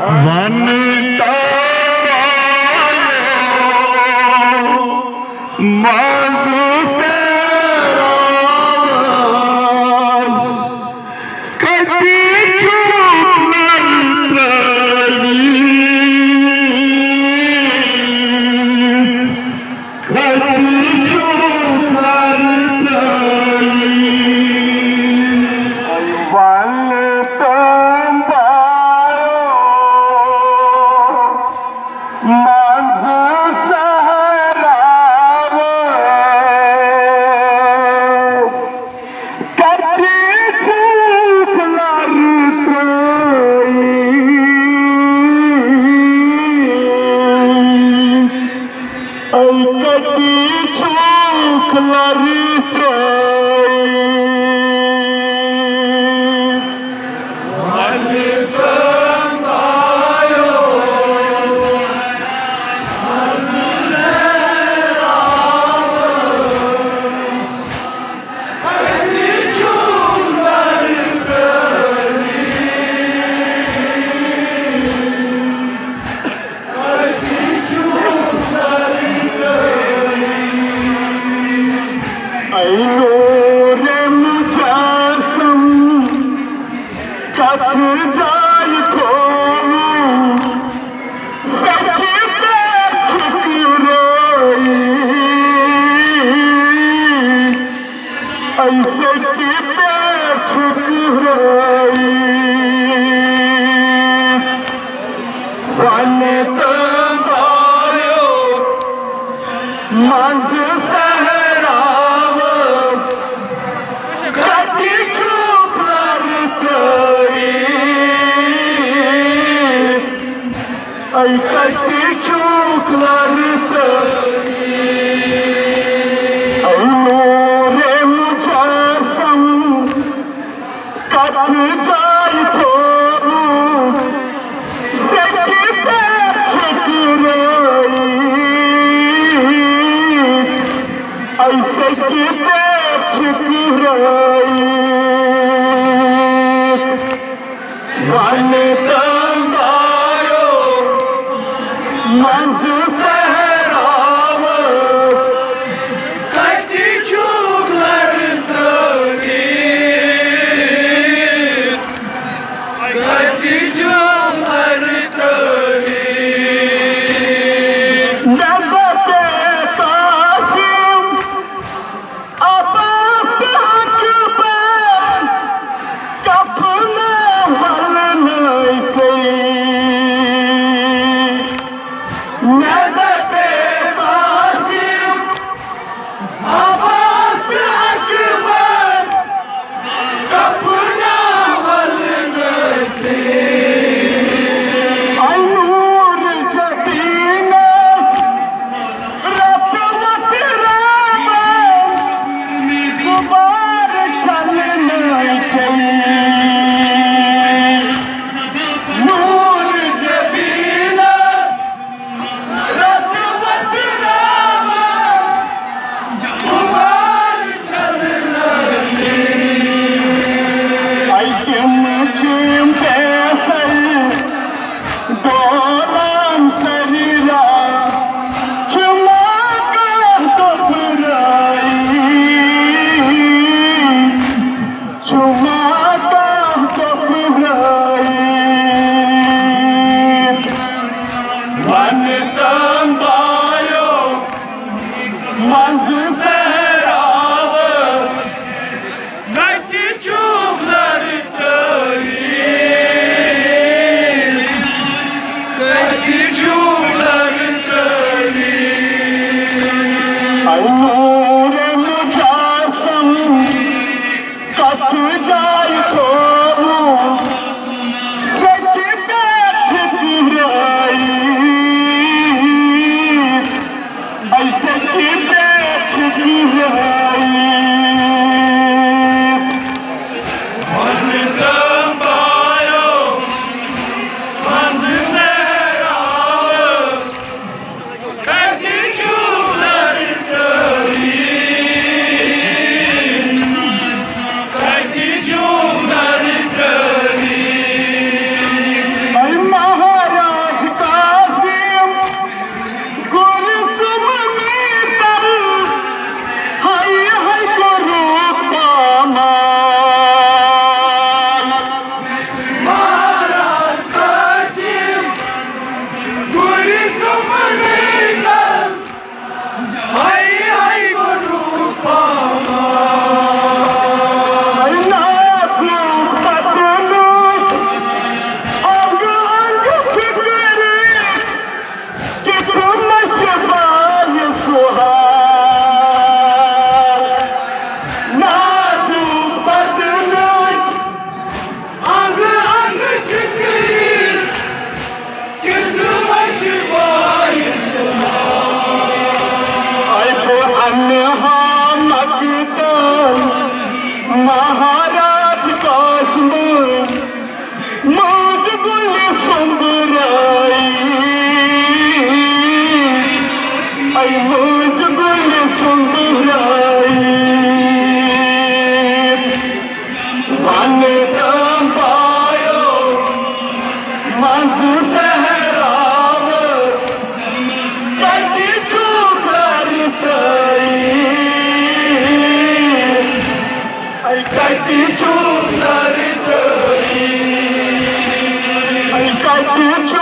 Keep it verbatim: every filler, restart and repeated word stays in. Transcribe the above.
ونہٕ تہٕ والو منٛزٕ سیراوس، کتہِ چھُکھ لرٕ ترٲوِتھ؟ کتہِ چھُکھ لرٕ ترٲوِتھ؟ ونہٕ تہٕ والو منٛزٕ سیراوس، کتہِ چھُکھ لرٕ ترٲوِتھ؟ اے کتہِ چھُکھ لرٕ ترٲوِتھ؟ اے نورِ مجسم، کتھ جایہِ تھووُتھ؟ سیٚکہِ پٮ۪ٹھ چھُکھ رٲوِتھ، اے سیٚکہِ پٮ۪ٹھ چھُکھ رٲوِتھ۔ ونہٕ تہٕ والو منٛزٕ سیراوس، کتہِ چھُکھ لرٕ ترٲوِتھ؟ اے کتہِ چھُکھ لرٕ ترٲوِتھ؟ اے نورِ مجسم، کتھ جایہِ تھووُتھ؟ سیٚکہِ پٮ۪ٹھ چھُکھ رٲوِتھ، اے سیٚکہِ پٮ۪ٹھ چھُکھ رٲوِتھ۔ ونہٕ تہٕ والو منٛزٕ سیراوس، کتہِ چھُکھ لرٕ ترٲوِتھ؟ کتہِ چھُکھ لرٕ ترٲوِتھ؟ مےٚ دپے قاسم، عباس تہٕ اکبر، کفنہ ولنٲے ژے۔ مےٚ دپے قاسم، عباس تہٕ اکبر، کفنہ ولنٲے ژے۔ مٔنٛزۍ گُلہِ سُنٛد درٛایہِ۔ وَنہٕ تَم بایو منٛزٕ صحراوَس، کَتہِ چھُکھ لَرِ ترٛٲیِتھ؟ اَے کَتہِ چھُکھ لَرِ ترٛٲیِتھ؟ اَے کَتہِ چھُکھ